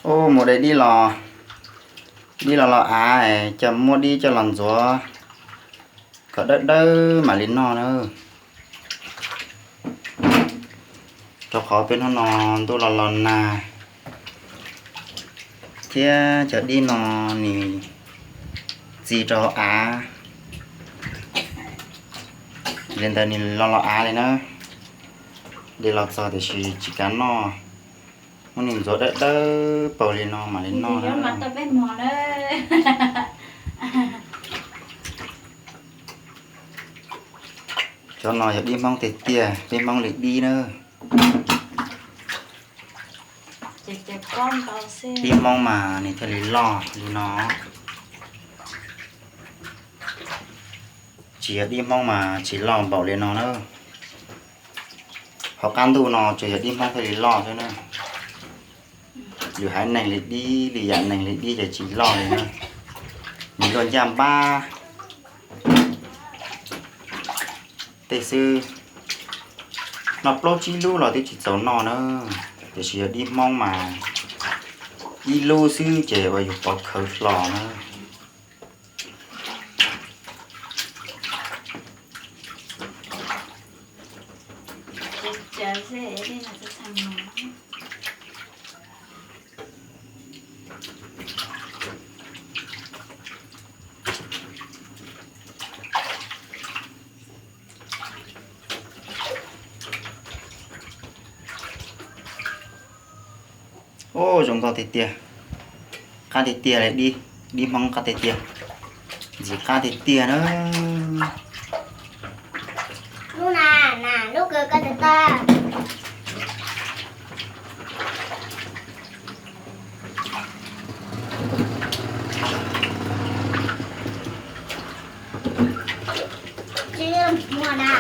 Ub, mus de dib los, dib los los av, coj muab dib coj los ntxuav kom dawb dawb mam li noj na. Rau qhov peb hnub no ntuj los los nag thiab cov dib no nws txi rau av, li ntawd nws los los av li na. De los txog tiam sis tsis kav noj, muab nws ntxuav dawb dawb paug li no mam li noj na. Cov no yog dib Hmoob tiag tiag, dib Hmoob li dib na. Dib Hmoob mas nws thiaj li loj li no. Tsis yog dib Hmoob mas tsis loj npaum li no na. Hauv qab ntuj no tsuas yog dib Hmoob thiaj li loj xwb na. Lwm haiv neeg li dib, lwm yam neeg li dib ces tsis loj li na. Nws luaj ncaj npab tej xwb. Noj plaub tsib lub los twb tsis txaus noj na. Tiam sis yog dib Hmoob mas ib lub xwb ces ua yus pov khawv hlo na. Ub, zoo nkauj tiag tiag, qab tiag tiag li dib, dib Hmoob qab tiag tiag, ntxim qab tiag tiag na. Lub na, na, lub kws koj tsis tau. Tsis muaj na.